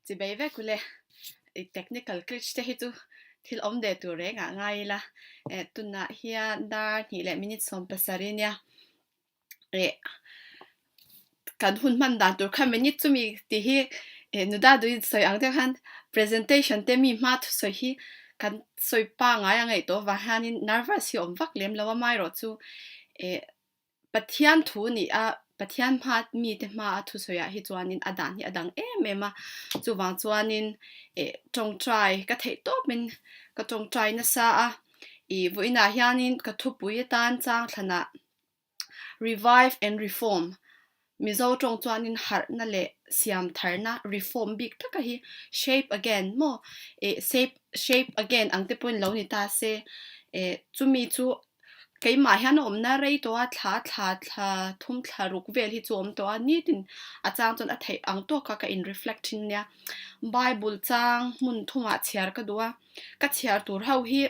Chibei vek ule i technical glitch te hi chu thil awm ve tur reng ah ngai ila eh tunah hian dar hnih leh minute 70 nia eh kan hun hman dan tur kha minute chumi tih hi eh nuda duhin sawi ang deuh khan presentation te mi hma thusawi hi kan sawi pangai a ngaih tawh avang hianin nervous hi a awm vak lem lo a amaherawh chu eh Pathian thu nih a, Pathian hma mite hma a thusawi ah hi chuanin a dan hi a dang em em a, chuvang chuanin eh tawngtai ka theih tawpin ka tawngtai nasa a, ih vawiinah hianin ka thupui atan chang thlanah Revive and Reform Mizo tawng chuanin harhna leh siam tharna reform bik taka hi shape again maw eh shape shape again ang te pawhin lo ni ta se eh chumi chu Keimah hian a awmna rei tawh a, thla thla thla thum thla ruk vel hi chu a awm tawh a, nitin a chang chuan a theih ang tawk a ka in reflect thin nia. Bible chang hmun thumah chhiar ka duh a, ka chhiar tur ho hi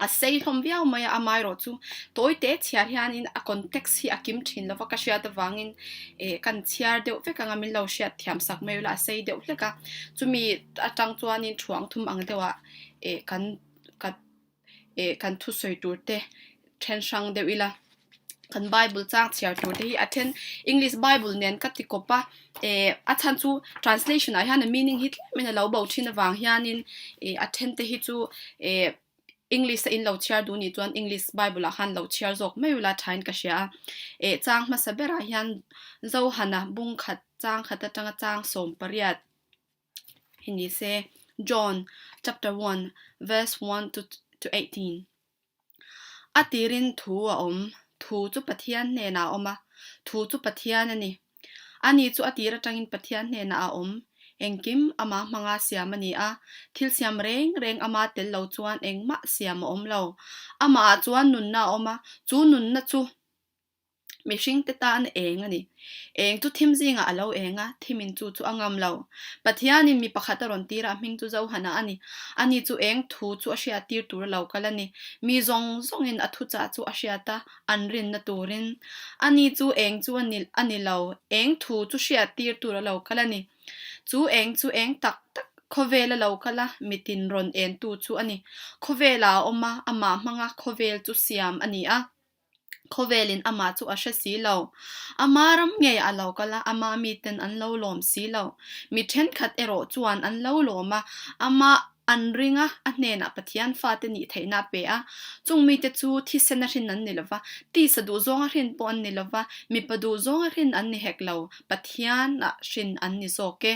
a sei hlawm viau mai a, amaherawh chu tawi te chhiar hianin a context hi a kim thin lova ka hriat avangin eh kan chhiar deuh vek anga min lo hriat thiam sak mai ula a sei deuh hlek a, chumi atang chuanin thuang thum ang deuhah eh kan ka. eh kan thusawi tur te then hrang deuh ila kan bible chang chhiar tur te hi a then english bible nen ka ti kawp a eh a chhan chu translation ah hian a meaning hi tlem in a lo bo thin avang hianin eh a then te hi chu eh english a in lo chhiar duh nih chuan english bible ah khan lo chhiar zawk mai ula thain ka hria a eh chang hmasa berah hian Zohana bung khat chang khat atanga chang 18 Hi ni se, John chapter 1 verse 1 to to 18. A tirin thu a awm, thu chu Pathian hnenah a awm a, thu chu Pathian a ni. Ani chu a tir atangin Pathian hnenah a awm. Engkim ama hmanga siam a ni a, thil siam reng reng ama tel lo chuan engmah siam a awm lo. Amahah chuan nunna a awm a, chu nunna chu Mihringte tan eng a ni. Eng chu thim zingah a lo eng a, thimin chu chu a ngam lo. Pathianin mi pakhat a rawn tir a, a hming chu Zohana a ni. Ani chu eng thu chu a hriat tir tur a lo kal a ni. Mi zawng zawngin a thuchah chu a hriat a, an rinna turin. Ani chu eng chu a ni a ni lo, eng thu chu hriat tir tur a lo kal a ni. Chu eng chu eng tak tak khawvel a lo kal a, mitin rawn entu chu a ni. Khawvelah a awm a, amah hmanga khawvel chu siam a ni a. Khawvelin amah chu a hre si lo. Ama ram ngei a lo kal a, ama miten an lo lawm si lo. Mi thenkhat erawh chuan an lo lawm a, amah an ring a, a hnenah Pathian fate nih theihna a pe a. Chung mite chu thisen a hrin an ni lo va, tisa duhzawng a hrin pawh an ni lo va, mipa duhzawng a hrin an ni hek lo, Pathian ah hrin an ni zawk e.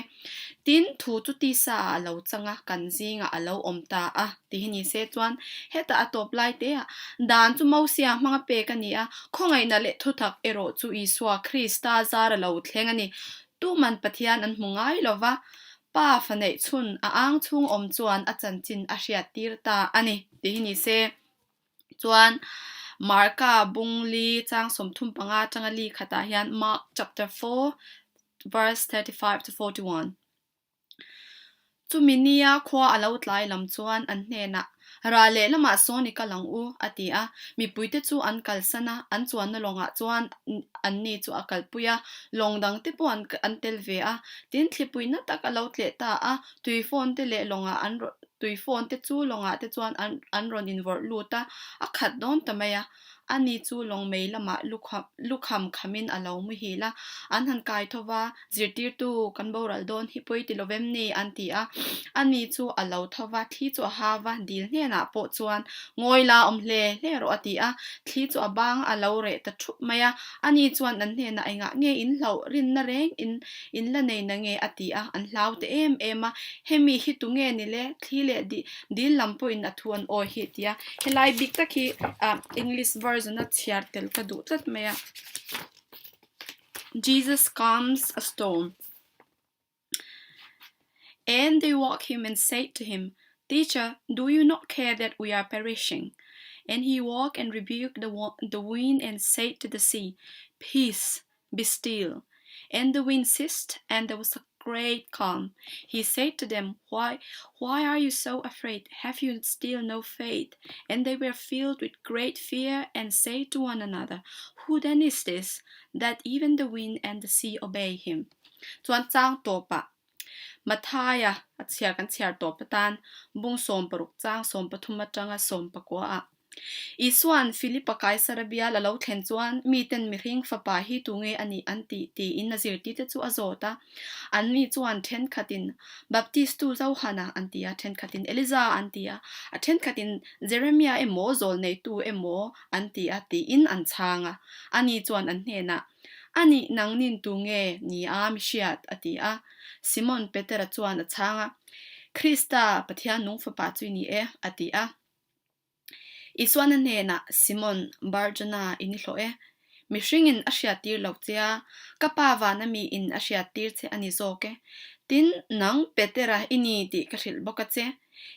Tin, thu chu tisa ah a lo chang a, kan zingah a lo awm ta a, ti hi ni se chuan hetah a tawp lai te ah dan chu Mosia hmanga pek a ni a, khawngaihna leh thutak erawh chu Isua Krista zar a lo thleng a ni. Tuman Pathian an hmu ngai lo va, Pa fa neih chhun a ang chhung awm chuan a chanchin a hriat tir ta a ni, ti hi ni se. Chuan Marka bung li chang 35 atanga li khatah hian Mark chapter 4 verse 35 to 41. Chumi nia khua a lo tlai lam chuan an hnenah, Rah leh lamah sawn i kal ang u, a ti a. Mipuite chu an kalsan a, an chuanna lawngah chuan anni chu a kalpui a, lawng dangte pawh an an tel ve a. Tin, thlipui na tak a lo tleh ta a, tui fawn te leh lawngah an Tui phone te chu lawngah te chuan an an rawn invawrh lut a, a khat dawn ta mai a. Ani chu lawng mei lamah lukham lukham khamin a lo muhil a. An han kai tho va, Zirtirtu, kan boral dawn hi pawi ti lovem ni? an ti a. Ani chu a lo tho va, thli chu a ha va, dil hnenah pawh chuan, Ngawi la awm hle hle rawh a ti a. Thli chu a bang a lo reh ta thup mai a. Ani chuan an hnenah engah nge in hlauh rinna reng in in la nei na nge a ti a, an hlau ta em em a. Hemi hi tu nge ni le? Thli leh di dil lam pawhin a thu an awi hi tia helai bik tak hi ah English version a chhiar tel ka duh tlat mai a. Jesus calms a storm And they woke him and said to him, Teacher, do you not care that we are perishing? And he woke and rebuked the, the wind and said to the sea, Peace, be still. And the wind ceased, and there was a great calm. He said to them, Why, why are you so afraid? Have you still no faith? And they were filled with great fear and said to one another, Who then is this, that even the wind and the sea obey him? Chuan chang tawpah. Mathaia a chhiar kan chhiar tawp atan bung 16 chang 13 atanga 19 ah. Isua'n Philipa Kaisara bial a lo thlen chuan miten mihring fapa hi tunge a nih an tih tiin a zirtirte chu a zawt a. Anni chuan thenkhatin Baptistu Johana an ti a, thenkhatin Eliza an ti a, a thenkhatin Jeremia emaw zawlneitu emaw an ti a tiin an chhang a. Ani chuan an hnenah, A nih nangnin tunge ni a mi hriat? a ti a. Simon Petera chuan a chhang a, Krista, Pathian nung fapa chu i ni e, a ti a. Isuan a hnenah, Simon, Bar-Jona i ni hlawh e. Mihringin a hriattir lo che a, ka Pa vana miin a hriattir che a ni zawk e. Tin, nang Petera i ni tih ka hrilh bawk a che.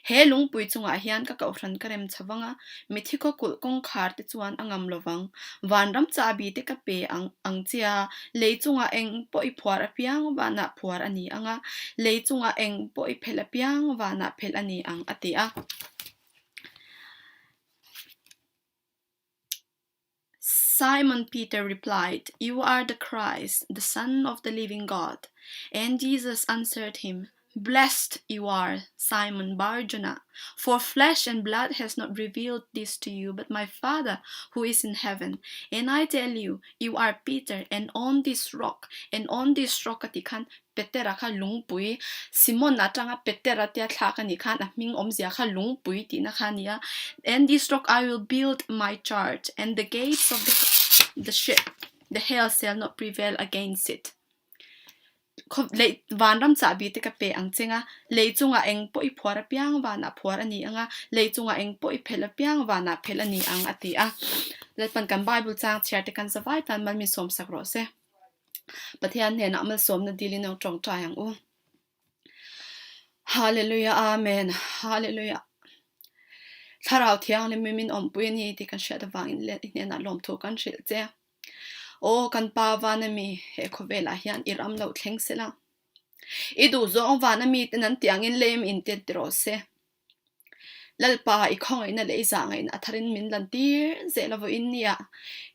He lungpui chungah hian ka kohhran ka rem chho vang a, mithi khaw kulh kawngkhar te chuan a ngam lo vang. Vanram chahbi te ka pe ang ang che a, lei chungah eng pawh i phuar apiang vanah phuar a ni ang a, lei chungah eng pawh i phelh apiang vanah phelh a ni ang, a ti a. Simon Peter replied, You are the Christ, the Son of the living God. And Jesus answered him, Blessed you are, Simon Bar-Jonah, for flesh and blood has not revealed this to you, but my Father who is in heaven. And I tell you, you are Peter, and on this rock, and on this rock a tih khan Petera kha lungpui, Simon atanga Petera tia thlak a nih khan a hming awmzia kha lungpui tihna kha a ni a, And this rock I will build my church, and the gates of the the ship the hell shall not prevail against it. Khaw lei vanram chahbi te ka pe ang cheng a, lei chungah eng pawh i phuar apiang vanah phuar a ni ang a, lei chungah eng pawh i phelh apiang vanah phelh a ni ang a ti a. Lalpan kan Bible chang chhiar te kan zavai tan mal min sawmsak rawh se. Pathian hnenah malsawmna dilin ang tawngtai ang u. Hallelujah Amen Hallelujah Thlarau thianghlim mi min awmpui a ni tih kan hriat avangin leh i hnenah lawmthu kan hrilh che. Aw kan Pa vana mi he khawvelah hian i ram lo thleng sela. I duhzawng vana miten an tiangin lem in tet ti rawh se. Lalpa i khawngaihna leh i zahngaihna a tharin min lan tir zel a vawiin nia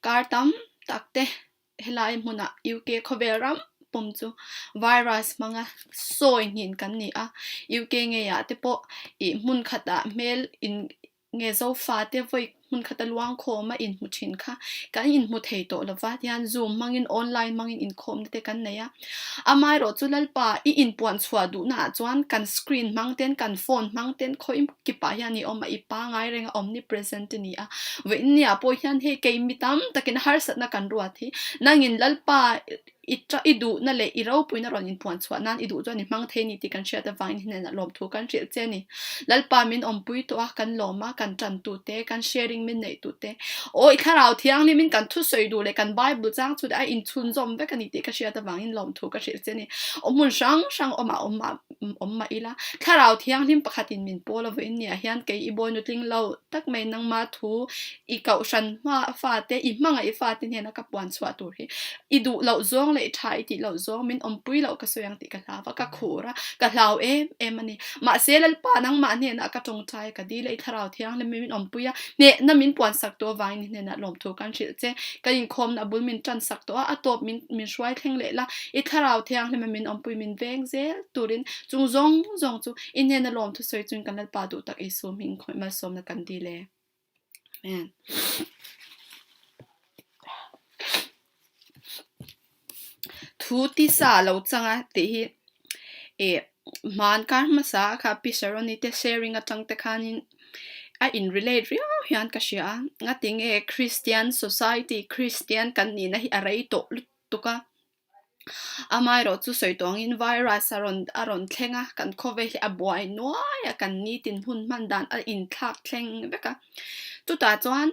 kar tam tak te Helai hmunah UK khawvel ram pawm chu virus hmanga sawi hnin kan ni a, UK ngeiah te pawh ih hmun khatah hmel in nge zofa te vawi hmun khata luang khawm a inhmu thin kha kan inhmu thei tawh lova tihian zoom hmangin online hmangin inkhawmna te kan nei a. Amaherawh chu Lalpa i inpuan chhuah duhna ah chuan kan screen hmang ten kan phone hmang ten khawi kipah hian i awm a, i pangai reng a omnipresent i ni a. Vawiinniah pawh hian hei kei mi tam takin harsatna kan ruat hi nangin Lalpa i i duhna leh i ropuina rawn inpuan chhuah nan i duh chuan i hmang thei a ni tih kan hriat avangin hnenah lawmthu kan hrilh che a ni. Lalpa min awmpui tawh a, kan lawm a, kan tan tute, kan sharing min neih tute, aw i thlarau thianghlimin kan thusawi duh leh kan Bible chang chu a inchhunzawm vek a ni tih ka hriat avangin lawmthu ka hrilh che a ni. Aw hmun hrang hrang awmah awm mah awm mah ila, thlarau thianghlim pakhatin min pawl a vawiin niah hian kei i bawi nutling lo tak mai nangma thu i kohhran hma fate, i hmangaih fate hnena ka puan chhuah tur hi I duh loh zawng leh i tha i tih loh zawng min awmpui loh ka sawi ang tih ka hlau a, ka khur a, ka hlau em em a ni. Mahse Lalpa nangmah hnenah ka tawngtai a, ka dil a, i thlarau thianghlim min awmpui a, hnehna min puan sak tawh avangin i hnenah lawmthu kan hrilh che. Kan inkhawmna a bul min tan sak tawh a, a tawp min min hruai thleng leh la, i thlarau thianghlim a min awmpui min veng zel turin chung zawng zawng chu i hnena lawmthu sawi chuin kan Lalpa duh tak Isua hming khawih malsawmna kan dil e. Amen. Thu tisa lo chang a tih hi ih hman kar hmasa kha Pi Sharoni te sharing atang te khanin a in relate riau hian ka hria a ngatinge Christian society Christian kan nihna hi a rei tawh lutuk a. Amaherawh chu sawi tawh angin virus a rawn a rawn thleng a, kan khawvel hi a buai nuai a, kan nitin hun hman dan a inthlak thleng vek a. Chutah chuan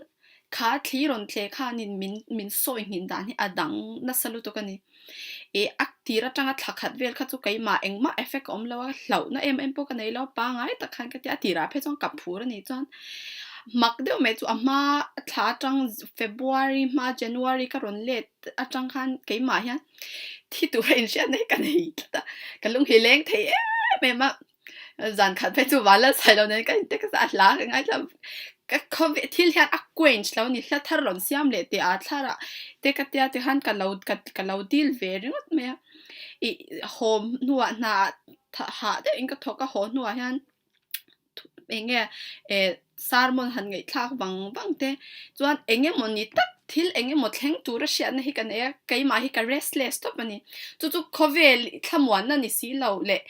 kha thli rawn thleh khanin min min sawi hnin dan hi a dang nasa lutuk a ni. Ih a tir atanga thla khat vel kha chu keimah engmah effect a awm lo a, hlauhna em em pawh ka nei lo a, pangai tak khan ka ti a, a tirah phei chuan ka phur a nih chuan mak deuh mai chu a hma thla atang February hma January ka rawn let atang khan keimah hian thi tura inhriatna hi ka nei tlat a, ka lung hi leng thei em em a, zan khat phei chu van la sawi lo nen ka in text a hla ka ngaithla ka khawve thil hian a quench lo a ni hla thar rawn siam leh teh a thlarah te ka tia tikhan ka lo ka lo deal ve ringawt mai a ih haw hnuah hna ah. Hah deuhin ka thawk a haw hnuah hian eng nge eh sermon han ngaihthlak vang vang te chuan eng emaw ni tak thil eng emaw thleng tura hriatna hi ka nei a, keimah hi ka restless tawp a ni. Chu chu khawvel thlamuanna ni si lo leh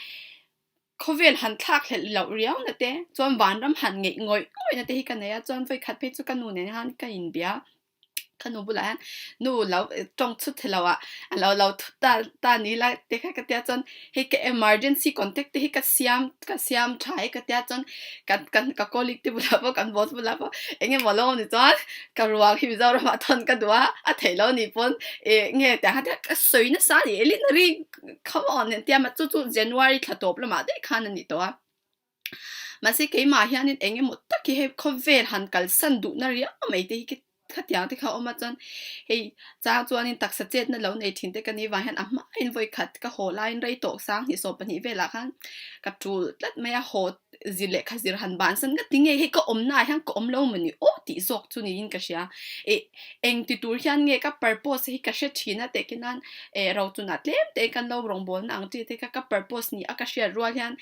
khawvel han thlak hlelh loh riau na te chuan vanram han ngeih ngawih ngawih na te hi ka nei a, chuan vawikhat phei chu ka nu nen khan ka inbia. Ka nu bulah hian nu lo tawng chhut thei lo ah a lo lo thut ta ta ni la te kha ka tia chuan hei ka emergency contact te hi ka siam ka siam tha e ka tia chuan ka ka ka colleague te bulah pawh kan boss bulah pawh eng emaw lo awm ni chuan ka ruang hi Mizoram ah thawn ka duh a a theih lo ni pawn ih nge tiang kha ka sawi nasa a ni Elinary come on tia chu chu January thla tawp lamah daih khan a ni tawh a. Mahse keimah hianin eng emaw tak hi hei khawvel han kalsan duhna riau mai te hi khatiang te kha a awm a chuan hei chang chuanin taksa chetna lo nei thin te ka nih vang hian a hmain vawi khat ka haw laiin rei tawh sang hnih sawm pahnih velah khan ka tul tlat mai a haw zir lehkha zir han bansan ngat tinge hei ka awmna ah hian ka awm lo maw ni aw tih zawk chu niin ka hria ih Eng ti tur hian nge ka purpose hi ka hre thin a teh nan eh ro chunah tlem te kan lo rawngbawlna ang chi te kha ka purpose ni a ka hriat rual hian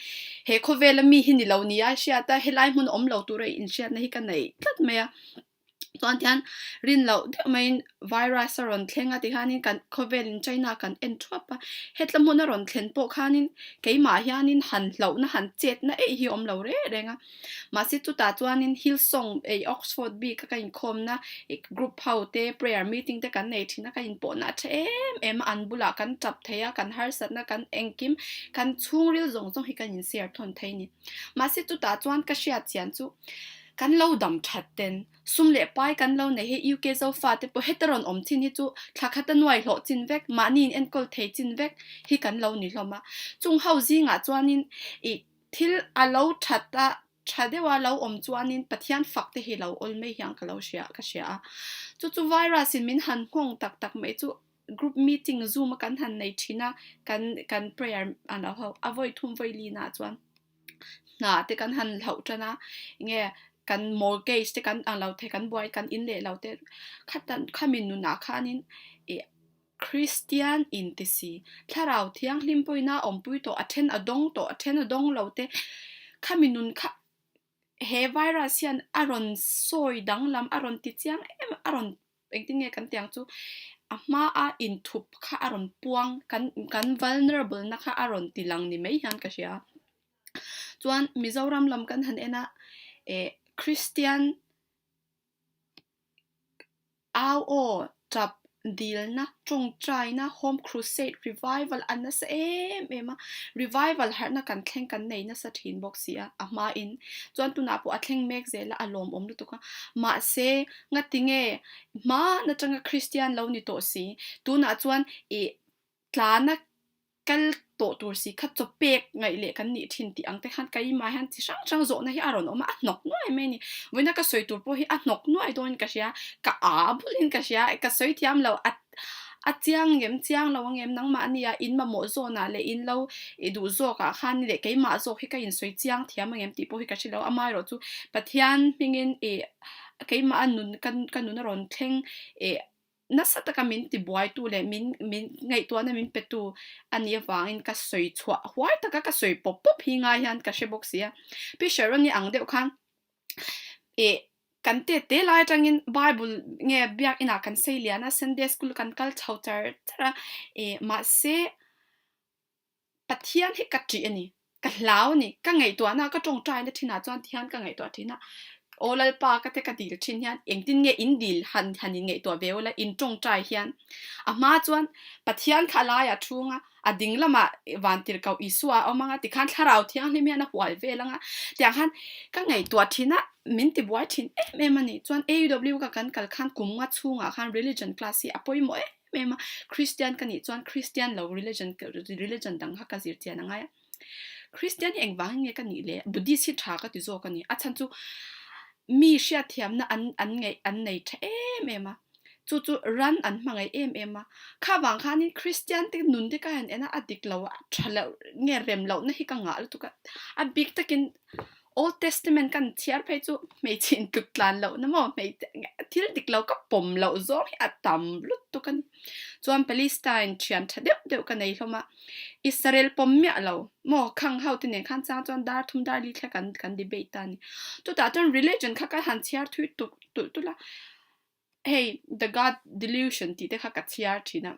he khawvela mi hi ni lo ni a hriat a helai hmun awm lo tura inhriatna hi ka nei tlat mai a. Chuan tihian rin loh deuh maiin virus a rawn thleng a tikhanin kan khawvelin China kan en thuap a, hetla hmun a rawn thlen pawh khanin keimah hianin han hlauhna han chetna eih hi a awm lo reng reng a. Mahse chutah chuanin Hillsong ei Oxford bik a ka inkhawmna group ho te prayer meeting te kan nei thin a ka inpawhna a tha em em a an bulah kan tap thei a kan harsatna kan engkim kan chhungril zawng zawng hi kan in share thawn thei a ni. Mahse chutah chuan ka hriat chian chu kan lo dam that ten sum leh pai kan lo nei hi UK Zofa te pawh heta rawn awm chin hi chu thla khat a nuai hlawh chin vek mahni in enkawl thei chin vek hi kan lo ni hlawm a chung ho zingah chuanin ih Thil a lo that a, tha deuh a lo awm chuanin Pathian fak te hi lo awl mai hian ka lo hria ka hria a. Chu chu virus in min han nghawng tak tak mai chu group meeting zoom a kan han nei thin a, kan kan prayer a lo ho a vawi thum vawi lin ah chuan hna te kan han hlauh tan a, enge kan mortgage te kan ang lo thei kan buai kan in leh lo te khatan khami nunah khanin ih Kristian in ti si. Thlarau Thianghlim pawhin a awmpui tawh, a then a dawng tawh, a then a dawng lo te. Khami nun kha he virus hian a rawn sawi danglam, a rawn ti chiang em, a rawn engtin nge kan tiang chu a hma a inthup kha a rawn puang, kan kan vulnerable na kha a rawn ti lang ni mai hian ka hria. Chuan Mizoram lam kan han en a, eh Kristian Au aw, tap, dilna, tawngtaina, Home Crusade, Revival a nasa em em a, Revival harhna kan thleng kan nei nasa thin bawk si a, a hmain chuan tunah pawh a thleng mek zel a, a lawmawm lutuk a, mahse ngatinge hmaan atanga Kristian lo ni tawh si, tunah chuan ih tlana kal tawh tur si kha chaw pek ngaih leh kan nih thin tih ang te khan keimah hian chi hrang hrang zawhna hi a rawn awm a, a hnawk nuai mai a ni. Vawiina ka sawi tur pawh hi a hnawk nuai dawnin ka hria, ka aa bulhin ka hria, ka sawi thiam lo a a chiang ngem chiang lo angem nangmah nia in mamawh zawnah leh in lo i duh zawkah khan leh keimah zawk hi ka insawi chiang thiam angem tih pawh hi ka hre lo. Amaherawh chu Pathian hmingin ih keimah a nun ka nun a rawn thleng ih Nasa taka min tibuaitu leh min min ngaihtuahna min petu a nih avangin ka sawi chhuah huai taka ka sawi pawp pawp hi ngai hian ka hre bawk si a. Pi Sharon-i ang deuh khan ih kan tet te lai atangin Bible nge biakinah kan sei lian a, Sunday school kan kal chho char char a, ih mahse Pathian hi ka ṭih a ni, ka hlau a ni, ka ngaihtuahna ka ṭawngṭaina ṭhinah chuan tihian ka ngaihtuah ṭhin a, Aw Lalpa ka te ka dil ṭhin hian engtin nge in dil han han in ngaihtuah ve ula in ṭawngṭai hian a hma chuan Pathian kha a laiah ṭhung a, a ding lamah Vantirhkoh Isua a awm ang a tikhan Thlarau Thianghlim hian a hual vel ang a, tiang khan ka ngaihtuah ṭhin a, min tibuai ṭhin em em a ni. Chuan AUW ka kan kal khan kum nga chhungah khan religion class hi a pawimawh em em a, Christian ka nih chuan Christian lo religion religion dang kha ka zir chian a ngai a, Christian hi engvangin nge ka nih le? Buddhist hi tha ka ti zawk a ni, a chhan chu mi hriatthiamna an an ngeih an nei tha em em a, chu chu ran an hmangaih em em a, kha vang khanin Christian te nun te ka han en a, a dik lo a tha loh nge rem lohna hi ka ngah lutuk a, a bik takin. Old Testament kan chhiar phei chu hmeichhe intluk tlan loh na maw thil dik lo ka pawm loh zawng hi a tam lutuk a ni. Chuan Palestine thian tha deuh deuh ka nei hlawm a, Israel pawm miah lo maw khang ho te nen khan chang chuan dar thum dar li thlek an kan debate ta a ni. Chutah chuan religion kha ka han chhiar thui tulh tulh tulh a, hei The God Delusion tih te kha ka chhiar thin a,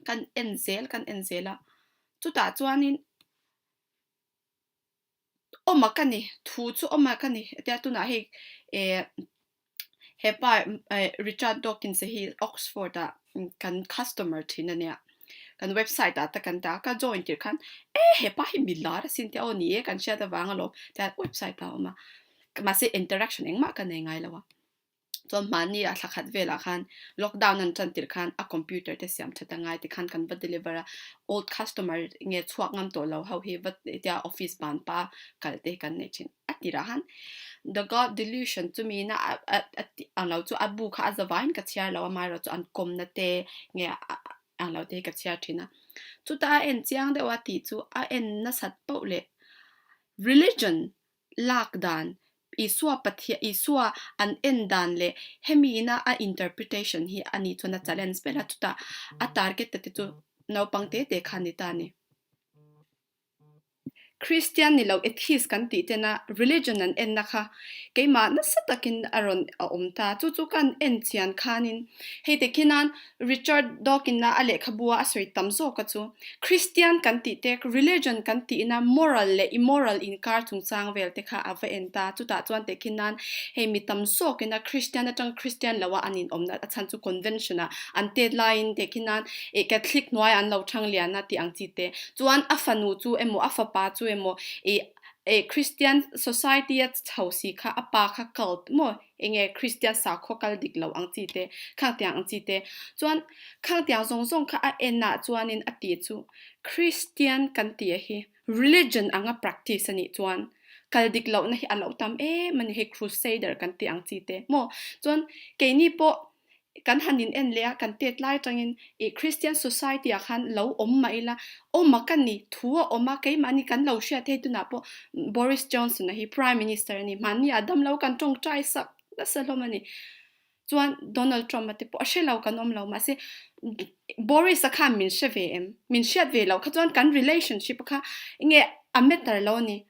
kan en zel kan en zel a, chutah chuanin Awm a ka ni, thu chu awm a ka ni tia tunah hei eh hepa eh Richard Dawkins a hi Oxford ah kan customer thin a nia, kan website ah te kan dah a, ka join tirh khan e hepa hi mi lar asin tia aw ni e kan hriat avang alawm tia website ah a awm a, mahse interaction engmah ka nei ngai lo a. Chuan hmahni ah thla khat velah khan lockdown an tan tirh khan a computer te siam that a ngai tikhan kan va deliver a, old customer nge chhuak ngam tawh lo ho hi va tia office ban pa kal te hi kan nei thin. A tirah khan The God Delusion chumi na a tih ang lo chu a bu kha a za vaiin ka chhiar lo a, amaherawhchu an kawmna te nge ang lo te hi ka chhiar thin a. Chuta a en chiang deuh a tih chu a en nasat poh leh religion lak dan, Isua Pathian, Isua an en dan leh hemi ina a interpretation hi a nih chuan a challenge ber a, chutah a target te chu naupang te te kha a ni ta a ni. Christian ni lo atheist kan tih tena religion an enna kha keimah nasa takin a rawn a awm ta, chu chu kan en chian khanin hei te khinan Richard Dawkins-a a lehkhabua a sawi tam zawk a chu, Kristian kan tih te, religion kan tihna moral leh immoral inkar chungchang vel te kha a va en ta. Chutah chuan tehkhin nan hei mi tam zawkin a Kristian atang Kristian loa an inawmna a chhan chu convention-ah an tet laiin tehkhin nan ih Catholic hnuaiah an lo thang lian a tih ang chi te. Chuan a fanu chu emaw a fapa chu emaw ih ih Kristian society-a chho si kha a pa kha cult maw Enge Kristian sakhaw kal dik lo ang chi te, khangtiang ang chi te. Chuan khangtiang zawng zawng kha a en ah chuanin a tih chu Kristian kan tih a hi religion anga practice a nih chuan kal dik lohna hi a lo tam em a ni hei Crusader kan tih ang chi te maw. Chuan keini pawh kan han in en leh a, kan tet lai atangin ih Christian society ah khan lo awm mah ila, awm a ka ni, thu a awm a, keimahni kan lo hriat hei tunah pawh Boris Johnson a hi Prime Minister a ni, hmanni ah damlo kan tawngtai sak nasa hlawm a ni. Chuan Donald Trump a te pawh a hre lo kan awm lo mahse Boris a khan min hre ve em? Min hriat ve loh kha chuan kan relationship kha enge a matter lo a ni.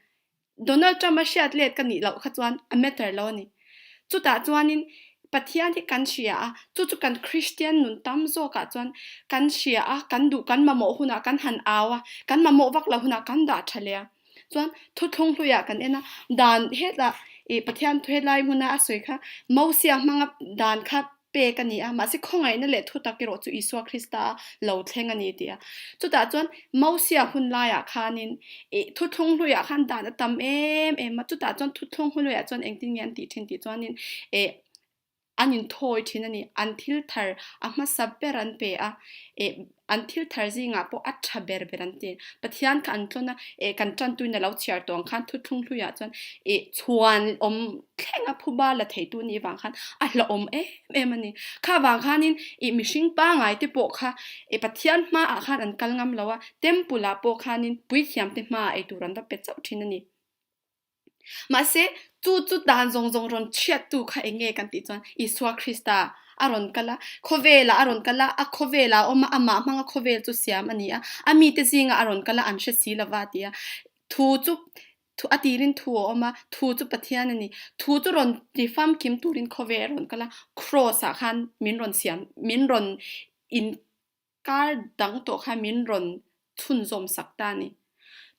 Donald Trump a hriat let ka nih loh kha chuan a matter lo a ni. Chutah chuanin Pathian hi kan hria a, chu chu kan Kristian nun tam zawkah chuan kan hria a, kan duh kan mamawh hunah kan han au a, kan mamawh vak loh hunah kan dah tha leh a. Chuan thuthlung hluiah kan en a, dan hetah ih Pathian thu hetlai hmuna a sawi kha Mosia hmanga dan kha pek a ni a, mahse khawngaihna leh thutak erawh chu Isua Krista a lo thleng a ni tih a. Chutah chuan Mosia hun laiah khanin ih thuthlung hluiah khan dan a tam em em a, chutah chuan thuthlung hluiah chuan engtin nge an tih thin tih chuanin ih an inthawi thin a ni, an thil thar a hmasa ber an pe a, ih An thil thar zingah pawh a tha ber ber an ti. Pathian kha an tlawn a, eh kan tantuin a lo chhiar tawh ang khan thuthlung hluiah chuan eh chhuan awm thleng a phuba la theitu nih vang khan a hlauhawm em em a ni. Kha vang khanin ih mihring pangai te pawh kha eh Pathian hmaah khan an kal ngam lo a, temple ah pawh khanin puithiam te hmaah eitur an va pe chauh thin a ni. Mahse, chu chu dan zawng zawng rawn chhiattu kha eng nge kan tih chuan Isua Krista a rawn kal a, khawvelah a rawn kal a, a khawvelah a awm a, amah hmanga khawvel chu siam a ni a, a mite zingah a rawn kal a, an hre si lova a ti a. Thu chu thu a tirin thu a awm a, thu chu Pathian a ni. Thu chu rawn ti famkim turin khawvel a rawn kal a, Kraws-ah khan min rawn siam, min rawn in Kar dang tawh kha min rawn chhunzawm sak ta a ni.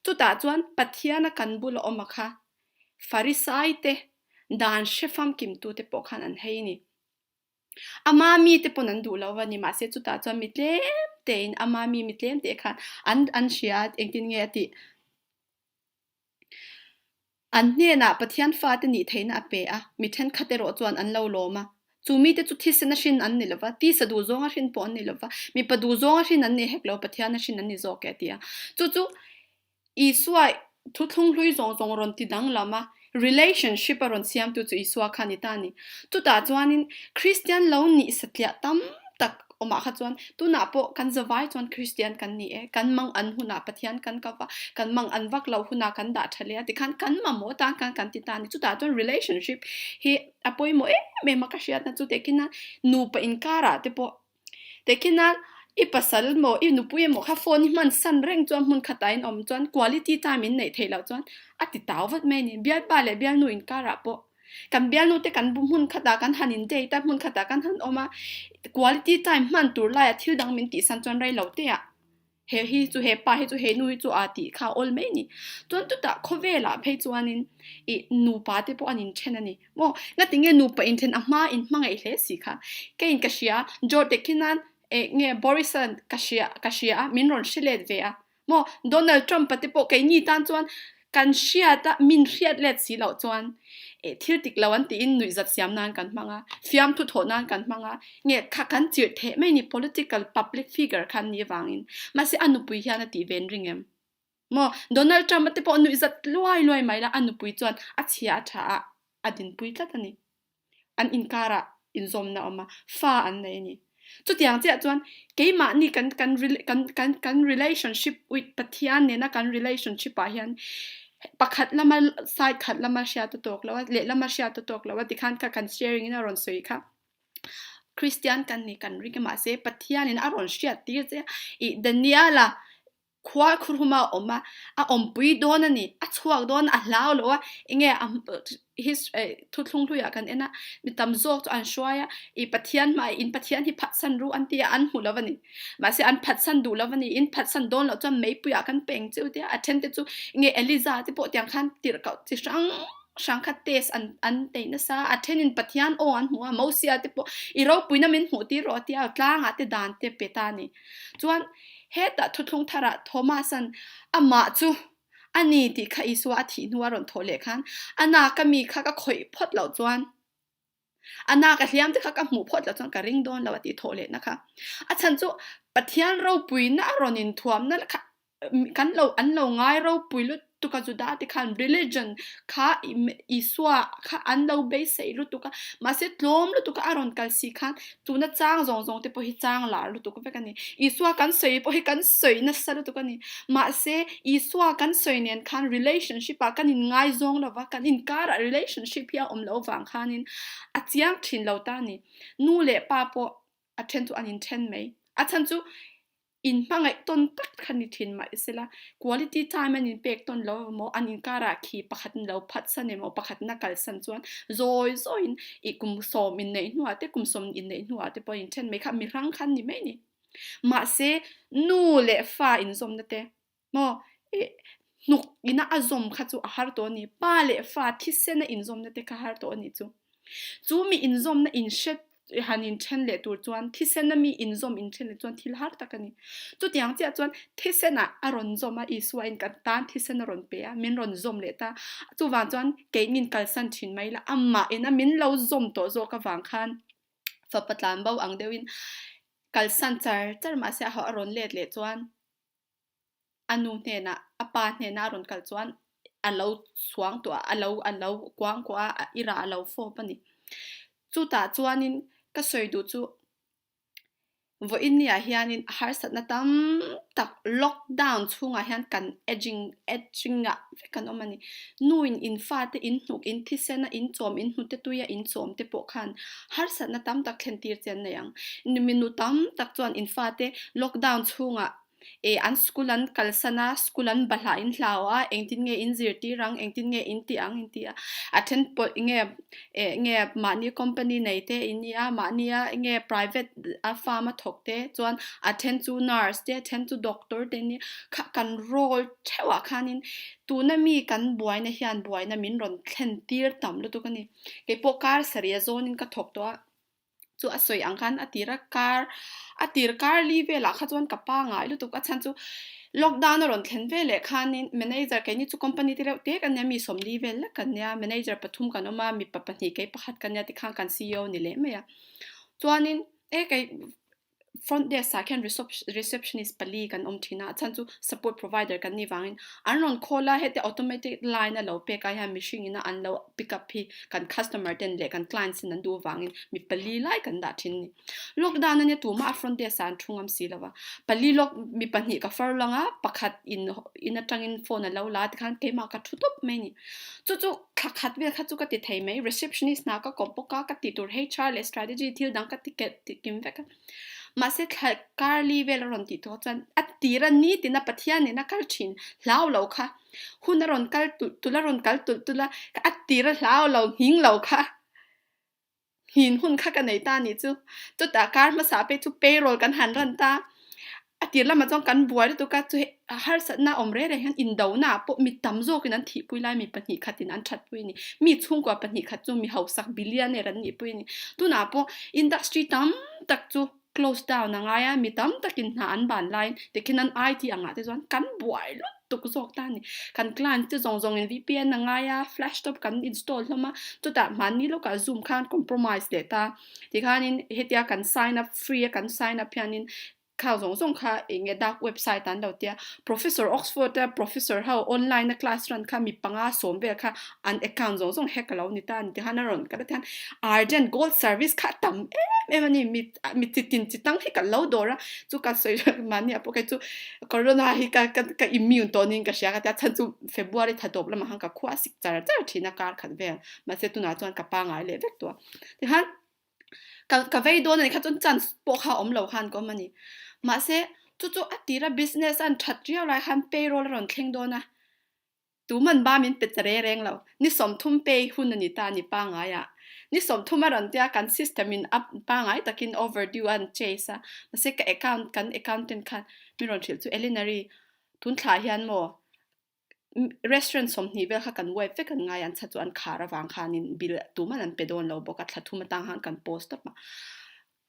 Chutah chuan Pathiana kan bula awm a kha Farisai te, dan hre famkimtute pawh khan an hei a ni. Ama mite pawn an duh lo va ni, mahse chutah chuan mi tlem tein ama mi mi tlem te khan an an hria a, engtin nge a tih? An hnenah Pathian fate nih theihna a pe a, mi thenkhat erawh chuan an lo lawm a. Chu mite chu thisen a hrin an ni lo va, tisa duh zawnga hrin pawh an ni lo va, mipa duh zawnga hrin an ni hek lo, Pathian a hrin an ni zawk e a ti a. Chu chu Isua thuthlung hlui zawng zawng rawn ti danglam a, relationship a rawn siamtu chu Isua kha a ni ta a ni. Chutah chuanin Kristian lo nih satliah tam tak. Awmah kha chuan tunah pawh kan zavai chuan Kristian kan ni e, kan mang an hunah Pathian kan kap a, kan mang an vak loh hunah kan dah tha leh a tikhan kan mamawh tan khan kan ti ta a ni. Chutah chuan relationship hi a pawimawh em em a ka hriatna chu tehkhin a nupa inkarah te pawh tehkhin a i pasal emaw i nupui emaw kha phone i hman san reng chuan hmun khatah in awm chuan quality time in neih theih loh chuan a ti tau vat mai a ni. Bialpa leh bialnu inkarah pawh Kan bialnu te kan hmun khatah kan han in date a, hmun khatah kan han awm a, quality time hman tur laia thil dang min tihsan chuan rei lo te ah he hi chu he pa hi chu he nu hi chu aa tih kha a awl mai a ni. Chuan chutah khawvelah phei chuanin ih nupa te pawh an inthen a ni maw? Ngatinge nupa inthen a hma in hmangaih hle si kha. Keiin ka hria, George khian eh nge Boris-a'n ka hria ka hria a, min rawn hre let ve a. Maw Donald Trump a te pawh keini tan chuan kan hriat a, min hriat let si loh chuan eh thil tik lo an tiin nuihzat siam nan kan hmang a, fiamthu thawh nan kan hmang a, nge kha kan chirh theh mai ni political public figure khan ni avangin. Mahse a nupui hian a tih ven ring em? Maw Donald Trump a te pawh nuihzat luai luai mai la a nupui chuan a chhia a tha a, a dinpui tlat a ni. An inkarah inzawmna a awm a, fa an nei a ni. Chutiang chiah chuan keimahni kan kan kan kan kan relationship with Pathian nena kan relationship ah hian pakhat lama side khat lama hriat a tawk lo a, lehlama hriat a tawk lo a tikhan kha kan sharing in a rawn sawi kha. Christian kan ni kan ring a mahse Pathianin a rawn hriat tir che a, ih Daniela Khua khurhuma a awm a, a awmpui dawn a ni, a chhuak dawn a hlau lo a, enge a his thuthlung hluiah kan en a, mi tam zawk chu an hruai a, i Pathian hmai in Pathian hi phatsan ru an ti a, an hmu lo a ni. Mahse an phatsan duh lo a ni, in phatsan dawn loh chuan meipuiah kan peng chiu tia, a then te chu enge Eliza te pawh tiang khan tirhkoh chi hrang hrang kha test an an neih nasa a, a thenin Pathian aw an hmu a, Mosia te pawh i ropuina min hmuh tir rawh a tia, tlangah te dan te pe ta a ni. Chuan hetah thuthlung tharah Thomas-a'n amah chu a ni tih kha Isua a thih hnu a rawn thawh leh khan a naka mi kha ka khawih phawt loh chuan a naka hliam te kha ka hmuh phawt loh chuan ka ring dawn lo a tih thawh lehna kha. A chhan chu Pathian ropuina a rawn inthuamna kha kan lo an lo ngai ropui lutuk a Juda te khan religion kha Isua kha an lo beisei lutuk a mahse tlawm lutuk a a rawn kal si khan tuna chang zawng zawng te pawh hi chang lar lutuk vek a ni Isua kan sawi pawh hi kan sawi nasa lutuk a ni mahse Isua kan sawi nen khan relationship ah kan in ngaizawng lova kan inkarah relationship hi a awm loh vang khanin a chiang thin lo ta a ni nu leh pa pawh a then chu an inthen mai a chhan chu In hmangaih tawn tak kha ni thin mah i sela, quality time an inpek tawn lo emaw, an inkarah khi pakhat in lo phatsan emaw, pakhat in a kalsan chuan zawi zawiin i kum sawm inneih hnuah te, kum sawm inneih hnuah te pawh inthen mai kha mihrang kha an ni mai a ni. Mahse, nu leh fa inzawmna te maw i hnuk ina a zawm kha chu a har tawh a ni. Pa leh fa thisena inzawmna te kha har tawh a nih chu. Chu mi inzawmna inhre han inthen leh tur chuan thisena mi inzawm inthen leh chuan thil har tak a ni. Chutiang chiah chuan thisenah a rawn zawm a, Isua in kan tan thisen a rawn pe a, min rawn zawm leh ta. Chuvang chuan keinin kalsan thin mai la, amah ina min lo zawm tawh zawk avang khan fapa tlanbo ang deuhin kalsan char char mahse a rawn let leh chuan A nu hnenah, a pa hnenah a rawn kal chuan a lo chhuang tawh a, a lo a lo kuang kuah a, i rah a lo fawp a ni. Chutah chuanin ka sawi duh chu vawiin niah hianin harsatna tam tak lockdown chhungah hian kan edging edging ah vek kan awm a ni. Nuin in fate in hnuk in thisen a in chawm in hnute tui a in chawm te pawh khan harsatna tam tak thlen tir che an nei ang. Minu tam tak chuan in fate lockdown chhungah eh an school an kalsan a, school an bahlah in hlau a, engtin nge in zirtir ang, engtin nge in tih ang in ti a, a then pawh enge eh nge mahni company nei te in nia, mahnia enge private a farm a thawk te chuan a then chu nurse te a then chu doctor te in nia, kha kan role theuh ah khanin tuna mi kan buaina hian buaina min rawn thlen tir tam lutuk a ni. Keipawh kar sarih a zawnin ka thawk tawh a. Chu a sawi ang khan a tir a kar a tir kar li velah kha chuan ka pa ngai lutuk a chhan chu lockdown a rawn thlen veleh khanin manager keini chu company te reuh te kan nia mi sawmli vel lek kan nia manager pathum kan awm a mipa pahnih kei pakhat kan nia tikhan kan ceo ni leh mai a chuanin e kei. Front desk ah khian receptionist pali kan awm thin a, a chhan chu support provider kan nih vangin an rawn call a, heti automatic line a lo pek ah hian mihring ina an lo pick up hi kan customer ten leh kan clients ten an duh vangin mi pali lai kan dah thin a ni. Lockdown ania tumah a front desk ah an thu ngam si lo va, pali lawk mi pahnih ka far lang a, pakhat in in atangin phone a lo la a tikhan keimah ka thu tawp mai a ni. Chu chu thla khat vel kha chu ka ti thei mai, receptionist hna ka kawp bawk a, ka ti tur HR leh strategy thil dang ka ti ti kim vek a. Mahse thla kar li vel a rawn tih tawh chuan a tir a ni tina Pathian nena kal thin hlau lo kha hun a rawn kal tulh tulh a rawn kal tulh tulh a, a tir a hlau lo nghing lo kha. Hin hun kha ka nei ta anih chu. Chutah kar hmasa pek chu payroll kan han ran ta. A tir lamah chuan kan buai lutuk a, chu harsatna awm reng reng hian indona ah pawh mi tam zawkin an thihpui lai mi pahnih khatin an thatpui a ni. Mi chhungkua pahnih khat chu mi hausak billionaire an nihpui a ni. Tunah pawh industry tam tak chu close down a ngai a, mi tam takin hna an ban laiin tikhin an IT angah te chuan kan buai lutuk zawk ta a ni. Kan client te zawng zawngin VPN a ngai a, flash top kan install hlawm a, chutah mahni lawkah zoom khan compromise leh ta. Tikhanin hetia kan sign up free a kan sign up hianin khang zawng zawng kha eng nge dark website an lo tia. Professor Oxford a professor ho online a class run kha mi panga sawm vel kha an account zawng zawng hack a lo ni ta a ni tikhan a rawn kal a tikhan Argent gold service kha a tam em em a ni mi mi chi tin chi tang hi ka lo dawr a chu ka sawi mahni ah pawh kei chu corona hi ka ka ka immune tawh niin ka hria ka tia chhan chu February tha tawp lamah khan ka khua a sik char char thin a kar khat vel mahse tunah chuan ka pangai leh vek tawh a tikhan ka ka vei dawn a nih kha chuan chance pawh kha a awm lo khan ka awm a ni mahse chu chu a tira business a an that riau lai khan payroll a rawn thleng dawn a. Tuman ba min pe ta reng reng lo. Ni 30 pay hun a ni ta a ni pangngai ah. Ni 30 a rawn tia kan system in a pangngai takin overdue a an chase a. Mahse ka account kan accountant khan min rawn hrilh chu Elinary tun thlah hian maw restaurant 20 vel kha kan wipe vek an ngai a an chha chu an khar avang khanin bill tuman an pe dawn lo bawk a thla thum atang khan kan post tawp a.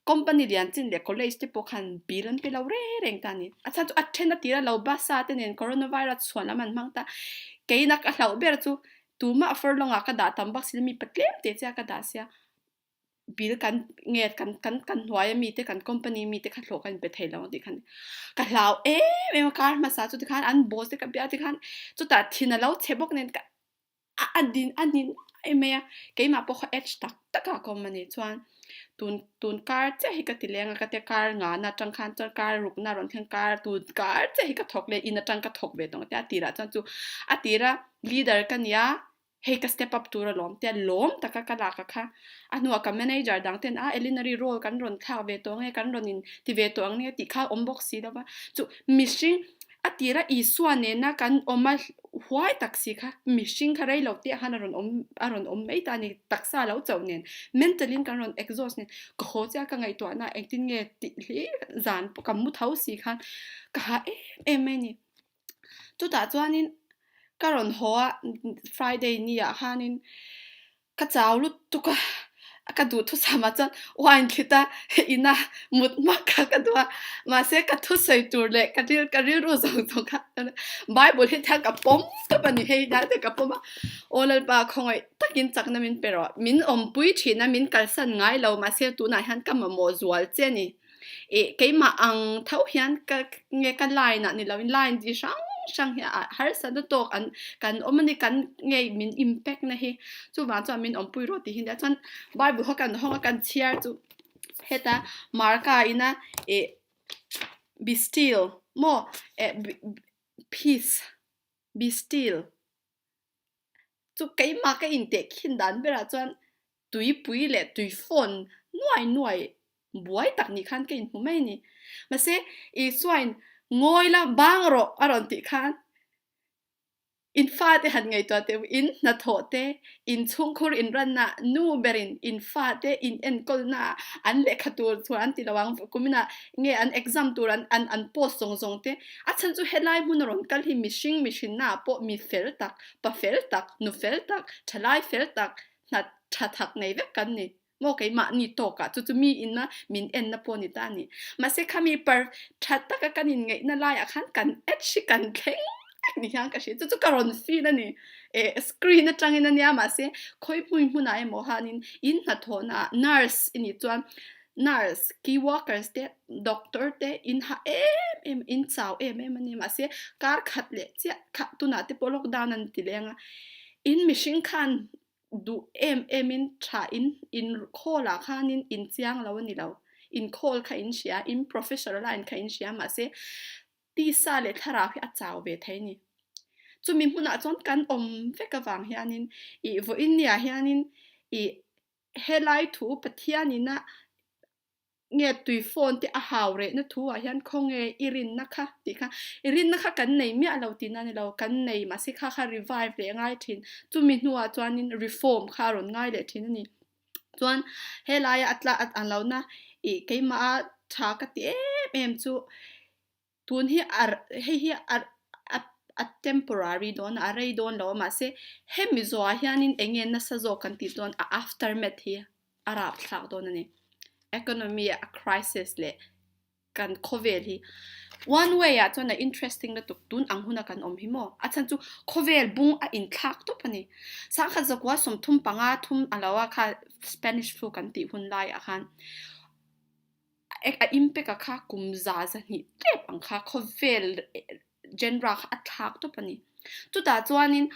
Company lian chin leh college te pawh khan bill an pe lo reng reng ta a ni. A chhan chu a then a tir a lo bus a te nen coronavirus chhuan lam an hmang ta. Keina ka hlauh ber chu tumah furlong ah ka dah tam bak si lo mi patlem teh chiah ka dah sia. Bill kan nge kan kan kan hnuai ami te kan company mi te kha hlawh kan pe thei lo ang tih kha a ni. Ka hlau em em a kar hmasa chu tikhan an boss te ka bia tikhan chutah thin a lo chhe bawk nen ka a din a ni nuai mai a, keimah pawh kha edge tak tak ah ka awm a ni chuan tun tun kar chiah hi ka ti leng a ka tia kar ngana atang khan chuan kar rukna rawn thleng kar tun kar chiah hi ka thawk leh in atang ka thawk ve tawh ang tia a tirah chuan chu a tira leader ka nia hei ka step up tur alawm tia lawm taka ka lak a kha a hnuah ka manager dang ten a Elinary role kan rawn thlak ve tawh ang e kan rawn in ti ve tawh ang nge tih kha a awm bawk si lo va chu mihring A tira Isua nena kan awm a huai tak si kha, mihring kha rei lo te ah khan a rawn awm a rawn awm mai ta a ni, taksa lo chauh nen, mental in kan rawn exhaust nen, ka haw chiah ka ngaihtuahna engtin nge tih hlir zan pawh ka mu tho si khan ka ha em em mai a ni. Chutah chuanin ka rawn haw a Friday ni ah khanin Ka chau lutuk a, ka duhthusam ah chuan wine thlit a ina mut hmak kha ka duh a, mahse ka thusawi tur leh ka ril ka rilru zawng zawng kha Bible hi thian ka pawm tawp a ni hei hnai te ka pawm a, Aw Lalpa khawngaih takin chakna min pe rawh, min awmpui thin a min kalsan ngai lo mahse tunah hian ka mamawh zual che a ni. Ih keimah ang tho hian ka nge ka line ah ni lo in line chi hrang hrang hi ah harsatna tawk an kan awm a ni kan nge min impact na hi chuvang chuan min awmpui rawh tih hi nia chuan bible kha kan hawng a kan chhiar chu heta marka ina ih be still maw eh peace be still. Chu keimah ka inteh khin dan berah chuan tuipui leh tui phone nuai nuai buai tak nih khan ka inhmu mai a ni. Mahse, Isuain ngawi la bang rawh a rawn tih khan in fate han ngaihtuah teh u, in hnathawh te, in chhungkhur inranna nu berin in fate in enkawlna an lehkha tur chuan an ti lo ang, kuminah nge an exam tur an an post zawng zawng te, A chhan chu helai hmun a rawn kal hi mihring mihrinna ah pawh mi fel tak, pa fel tak, nu fel tak, thalai fel tak, hna tha thak nei vek kan ni. Maw keimahni tawk ah chu chu mi ina min enna pawh ni ta a ni. Mahse khami par tha taka kan inngaihna laiah khan kan edge hi kan thleng vek ni hian ka hria. Chu chu ka rawn feel a ni. Eh screen atangin a nia mahse khawi hmun hmunah emaw hanin in hnathawhnaah nurse i nih chuan. Nurse, key workers te, doctor te in hah em em, in chau em em a ni. Mahse, kar khat leh chiah kha tunah te pawh lockdown an ti leng a, in mihring khan duh em em in tha in in khawl ah khanin in chiang lo a ni lo. In khawl kha in hria, in professional line kha in hria mahse tisa leh thlarau hi a chau ve thei a ni. Chumi hmunah chuan kan awm vek avang hianin ih vawiin ni ah hianin ih Helai thu Pathian ina nge tui phone te a hau rehna thu ah hian khawnge i rinna kha tih kha i rinna kha kan nei miah lo tihna a ni lo, kan nei mahse kha kha revive leh a ngai thin, chumi hnuah chuanin reform kha a rawn ngai leh thin a ni. Chuan helaia a tla a lohna ih keimah a tha ka ti em em chu Tun hi a hei hi a a a temporary dawn a, a rei dawn lo a mahse hemi zawhah hianin eng nge nasa zawk kan tih chuan a aftermath hi a rapthlak dawn a ni. Economy a crisis leh kan khawvel hi one way ah chuan a interesting lutuk tun ang huna kan awm hi maw a chhan chu khawvel bung a inthlak tawp a ni. Sangkhat zakua 35 thum a lo a kha Spanish flu kan tih hun laiah khan A impact a kha kum za zahnih tep ang kha khawvel genre kha a thlak tawp a ni. Chutah chuanin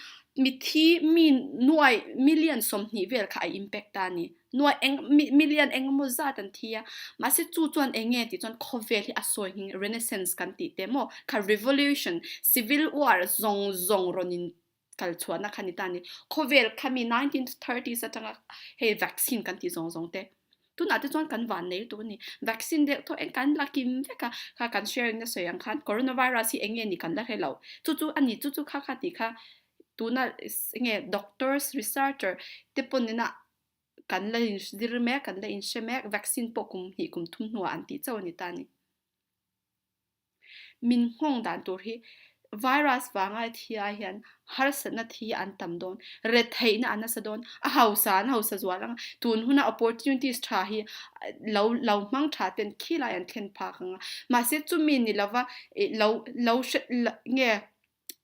mithi mi nuai million 20 vel kha a impact ta a ni. Nuai eng million eng emaw zat an thi a, mahse chu chuan eng nge tih chuan khawvel hi a sawi nghing renaissance kan tih te maw kha revolution civil war zawng zawng rawn in kal chhuahna kha ni ta a ni. Khawvel khami 1930s atanga hei vaccine kan tih zawng zawng te tunah te chuan kan van nei lutuk a ni. Vaccine deuh tawh eng kan la kim vek a, kha kan sharing na sawi ang khan coronavirus hi eng nge ni kan la hre lo. Chu chu a ni, chu chu kha kha tih kha tuna eng nge doctors, researcher te pawn ina kan la inzir mek, kan la inhre mek, vaccine pawh kum hnih kum thum hnuah an tih chauh a ni ta a ni. Min nghawng dan tur hi virus vanga thi ai hian harsatna thi an tam dawn, retheihna a nasa dawn, a hausa an hausa zual ang a, tun huna opportunities tha hi lo lo hmang tha ten khilai an thlen phak ang a, mahse chumi ni lova ih lo lo hre nge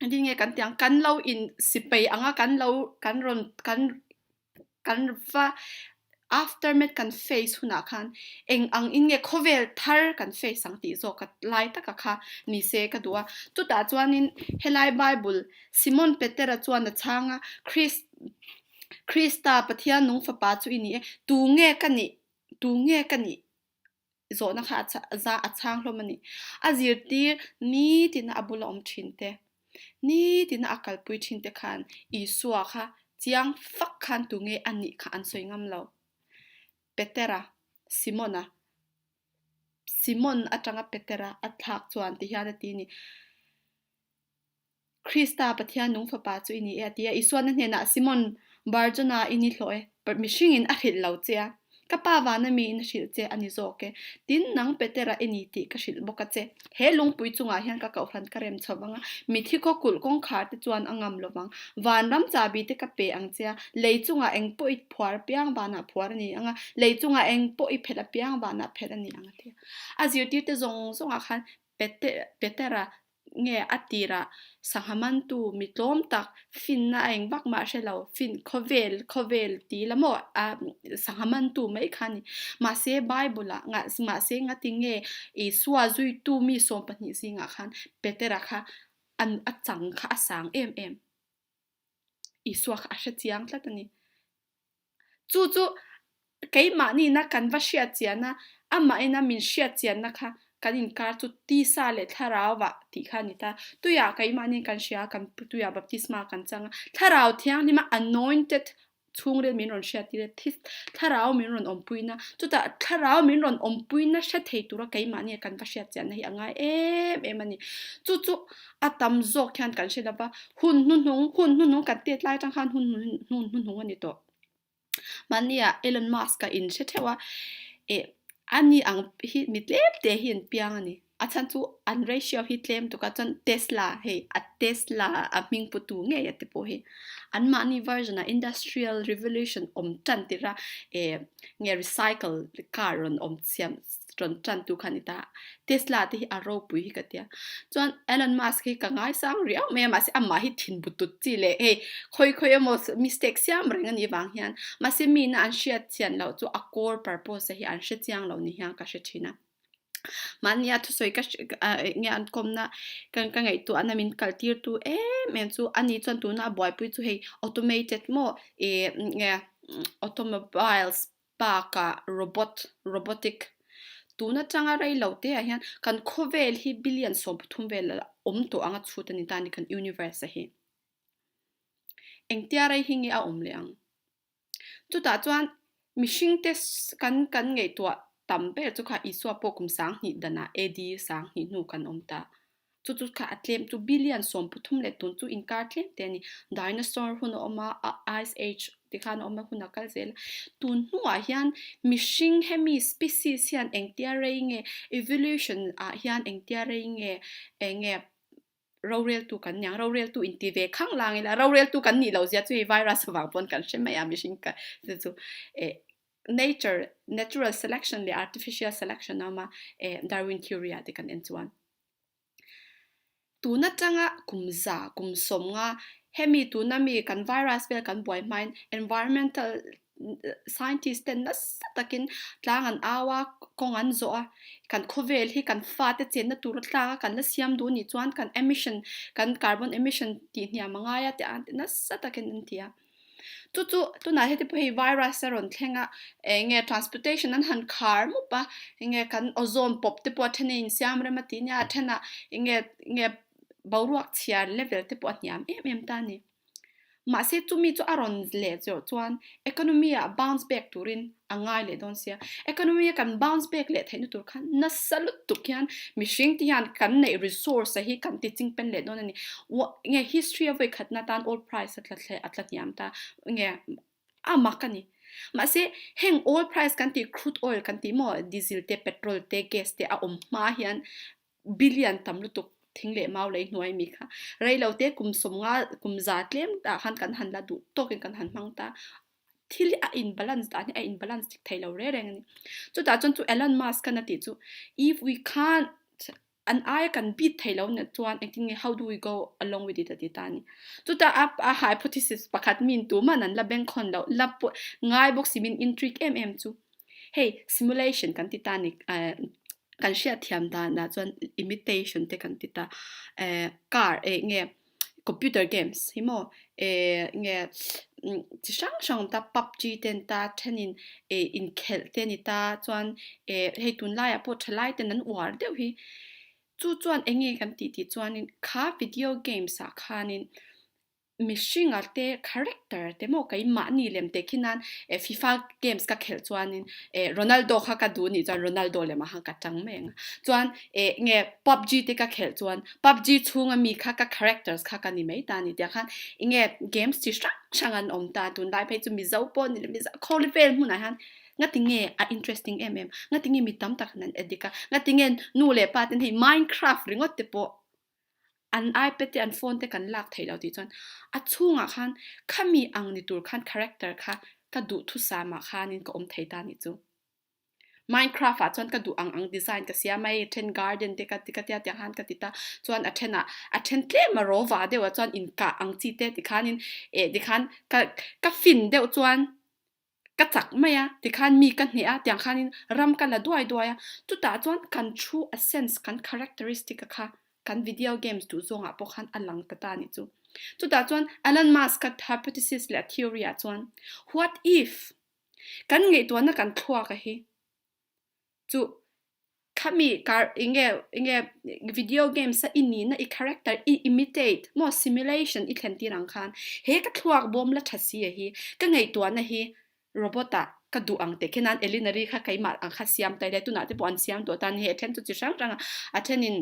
engtin nge kan tih ang kan lo in sipai ang a kan lo kan rawn kan Kan va aftermath kan face hunah khan eng ang in nge khawvel thar kan face ang tih zawk ka lai taka kha ni se ka duh a. Chutah chuanin helai Bible Simon Petera chuan a chhang a, Kris Krista Pathian nung fapa chu i ni e, tu nge ka nih tu nge ka nih? Zawhna kha a za a chhang hlawm a ni. A zirtir nitina a bula awm thin te, nitina a kalpui thin te khan Isua kha chiang fak khan tunge a nih kha an sawi ngam lo. Petera, Simona, Simon atanga Petera a thlak chuan tihian a ti a ni. Krista, Pathian nung Fapa chu i ni e, a ti a. Isuan a hnenah, Simon, Barjona i ni hlawh e, mihringin a hrilh lo che a, ka Pa vana miin a hrilh che a ni zawk e. Tin, nang Petera i ni tih ka hrilh bawk a che. He lungpui chungah hian ka kohhran ka rem chho vang a, mithi khaw kulh kawngkhar te chuan a ngam lo vang. Vanram chabi te ka pe ang che a, lei chungah eng pawh i phuar apiang vanah phuar a ni ang a, lei chungah eng pawh i phelh apiang vanah phelh a ni ang, a ti a. A zirtirte zawng zawngah khan Petera nge a tirah sangha mantu mi tlawm tak finna a eng vak mah hre lo, fin khawvel khawvel ti la maw a sangha mantu mai kha a ni. Mahse Bible ah mahse ngati nge Isua zuitu mi 12 zingah khan Petera kha a chang kha a sang em em. Isua kha a hre chiang tlat a ni. Chu chu keimahniina kan va hriat chian a, amahina min hriat chianna kha kan inkar chu tisa leh thlarauva tih kha a ni ta. Tuiah keimahniin kan hria a, kan tuiah baptisma kan chang a, thlarau thianghlima anointed chhungril min rawn hriattir a, thlarau min rawn awmpuina, chutah thlarau min rawn awmpuina hre thei tura keimahnia kan va hriat chianna hi a ngai em em a ni. Chu chu a tam zawk hian kan hre lova, hun hnuhnung, hun hnuhnung kan tet lai atang khan hun hnuhnung a ni tawh. Mahnia Elon Musk a in hre theuh a, eh ani ang hi mi tlem te hi an piang a ni. A chhan chu an ratio hi tlem tuk a chuan Tesla hei a Tesla a hming pu tu ngei a te pawh hi anmahni version ah industrial revolution awm tan tirh a eh nge recycle car rawn awm siam rawn tan tu kha a ni ta. Tesla te hi a ropui hi ka tia. Chuan Elon Musk hi ka ngaisang riau mai a mahse amah hi thin bu tut chi leh hei khawi khawi emaw mistake siam reng a nih vang hian mahse mina an hriat chian loh chu a core purpose hi an hre chiang lo ni hian ka hre thin a. Mahnia thusawi ka nge an kawmna ka ka ngaihtuahna min kal tir tu em em chu ani chuan tuna a buaipui chu hei automated maw ih nge automobiles bakah robot robotic tun atanga rei lo te ah hian kan khawvel hi billion 13 vel a awm tawh ang a chhut a ni ta a ni kan universe a hi engtia rei hi nge a awm leh ang. Chutah chuan mihringte kan kan ngaihtuah tam ber chu kha Isua pawh kum 2000 danah AD 2000 hnu kan awm ta. Chu chu kha a tlem chu billion 13 leh tun chu inkar tlem te a ni. Dinosaur hun a awm a, Ice Age ti khan a awm a, hun a kal zel a. Tun hnuah hian mihring hemi species hian engtia rei nge evolution ah hian engtia rei nge eng nge Roreltu kan ni ang, roreltu inti ve khang lang ila, roreltu kan nih loh zia chu hei virus avang pawn kan hre mai a mihring ka chu chu eh nature natural selection leh artificial selection a awm a eh Darwin theory ah te kan en chuan tun atanga kum za kum 50 hemi tuna mi kan virus vel kan buai hmain environmental Scientist ten nasa takin tlang an au a, kawng an zawh a, kan khawvel hi kan fate chenna tura tlang a kan la siam duh anih chuan kan emission, kan carbon emission tih hniam a ngai a tih ang nasa takin an ti a. Chu chu tunah heti pawh hei virus a rawn thleng a, eng nge transportation an han khar mup a, eng nge kan ozone pawp te pawh a then a insiam rem a tih nia, a thenah eng nge nge boruak chhiar level te pawh a hniam em em ta a ni. Mahse chumi chu a rawn leh zawh chuan economy ah bounce back turin a ngai leh dawn sia. Economy a kan bounce back leh theihna tur khan nasa lutuk hian mihring te hian kan neih resource a hi kan ti ching pen leh dawn a ni. Nge history a vawi khatna tan oil price a tla thle a tla hniam ta nge a mak a ni. Mahse heng oil price kan tih crude oil kan tih maw diesel te petrol te gas te a awm hma hian Billion tam lutuk thing leh mau lei hnuai mi kha rei lo te kum 50 kum za tlem tah khan kan han la duh tawkin kan han hmang ta. Thil hi a in balance dan hi a in balance dik thei lo reng reng a ni. Chutah chuan chu Elon Musk khan a tih chu if we can't an aia kan beat thei lo na chuan engtin nge how do we go along with it a ti ta a ni. Chutah a a hypothesis pakhat min tuman an la bengkhawn loh la ngai bawk si min intrigue em em chu. Hei simulation kan ti ta ni eh kan hriat thiam danah chuan imitation te kan ti ta eh car eh nge computer games hi maw eh nge chi hrang hrang a awm ta pubg te an ta thenin eh inkhelh te a ni ta chuan eh hei tunlaiah pawh thalai ten an uar deuh hi chu chuan eng nge kan tih tih chuanin kha video games ah khanin Mihringa te character te maw keimahni lem te khi nan eh FIFA games ka khelh chuanin eh Ronaldo kha ka duh nih chuan Ronaldo lemah khan ka tang mai ang a. Chuan eh nge PUBG te ka khelh chuan PUBG chhunga mi kha ka characters kha ka ni mai ta a ni tiang khan enge games chi hrang hrang an awm ta tunlai phei chu Mizo pawh ni lo Mizo khawvel hmunah hian ngati nge a interesting em em ngati nge mi tam tak an addict a ngati nge nu leh pa ten hei minecraft ringawt te pawh An iPad te an phone te kan lak theih loh tih chuan a chhungah khan khami ang ni tur khan character kha ka duhthusam ah khanin ka awm thei ta nih chu. Minecraft ah chuan ka duh ang ang design ka siam a hei then garden te ka ti ka tia tiang khan ka ti ta chuan a then ah a then tlem a rawva deuh ah chuan inkah ang chi te tikhanin eh tikhan ka ka fin deuh chuan Ka chak mai a, tikhan mi ka hneh a, tiang khanin ram ka la duai duai a, chutah chuan kan thu a sense, kan characteristic a kha kan video games duh zawngah pawh khan a lang ta ta a nih chu. Chutah chuan Elon Musk a hypothesis leh a theory ah chuan what if kan ngaihtuahna kan thluak a hi Chu khami kar enge enge video games a i nihna i character i imitate maw simulation i thlen tir ang khan he ka thluak bawm la tha si a hi ka ngaihtuahna hi robot ah ka duh ang teh khian Elinary kha keimah ang kha siam ta ila tunah te pawh an siam tawh tan hei a then chu chi hrang hrang a a thenin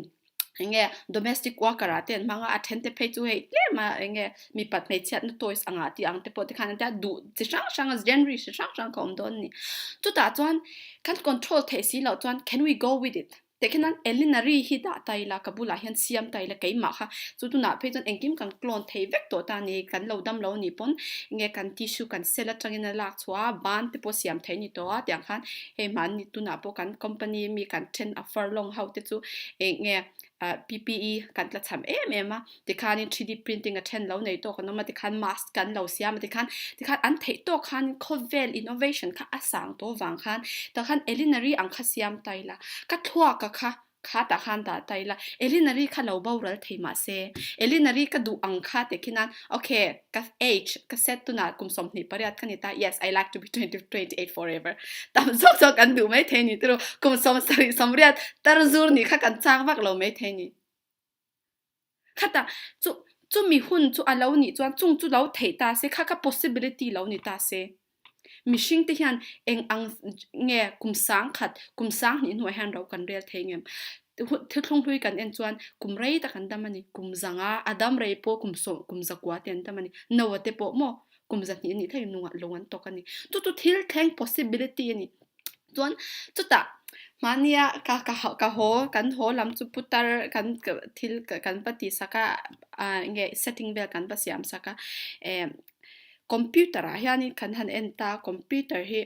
Enge domestic worker ah te an hmang a, a then te phei chu hei tlem a enge mipat hmeichhiatna toys anga tih ang te pawh tikhan an tia duh chi hrang hrang a genre chi hrang hrang kha a awm dawn a ni. Chutah chuan kan control theih si loh chuan can we go with it? Tehkhian Elinari hi dah ta ila, ka bulah hian siam ta ila keimah kha chu tunah phei chuan engkim kan clone thei vek tawh ta a ni, kan lo dam lo a nih pawn nge kan tissue kan cell atangin a lak chhuah a, ban te pawh siam thei a ni tawh a tiang khan hei mahni tunah pawh kan company mi kan then a furlong ho te chu eng nge PPE kan tla cham em em a. Tikhanin 3D printing a then lo nei tawk an awm a, tikhan mask kan lo siam a, tikhan tikhan an theih tawk khan khawvel innovation kha a sang tawh vang khan takhan Elinary ang kha siam ta ila, ka thluaka kha kha tah khan dah ta ila, Elinary kha lo boral thei mah se, Elinary ka duh ang kha tih khi nan ok ka age ka set tunah kum 28 ka ni ta, yes I like to be 28 forever tam zawk zawk kan duh mai thei ni tiraw, kum 70 80 tar zur nih kha kan chak vak lo mai thei ni. Khatah chu chumi hun chu a lo nih chuan chung chu lo theih ta se kha kha possibility lo ni ta se. Mihring te hian eng ang nge kum sang khat kum sang hnih hnuah hian ro kan rel thei ngem. Thuthlung hlui kan en chuan kum rei tak an dam a ni. Kum zanga a dam rei pawh kum sawm kum zakua te an dam a ni. Noah te pawh maw kum zahnih a nih thei nungah lung an tawk a ni. Chu chu thil thleng possibility a ni. Chuan chutah mahnia ka ka ka haw kan haw lam chu putar kan thil kan va tih sak a ah nge setting vel kan va siam sak a eh computer ah hianin kan han en ta computer hi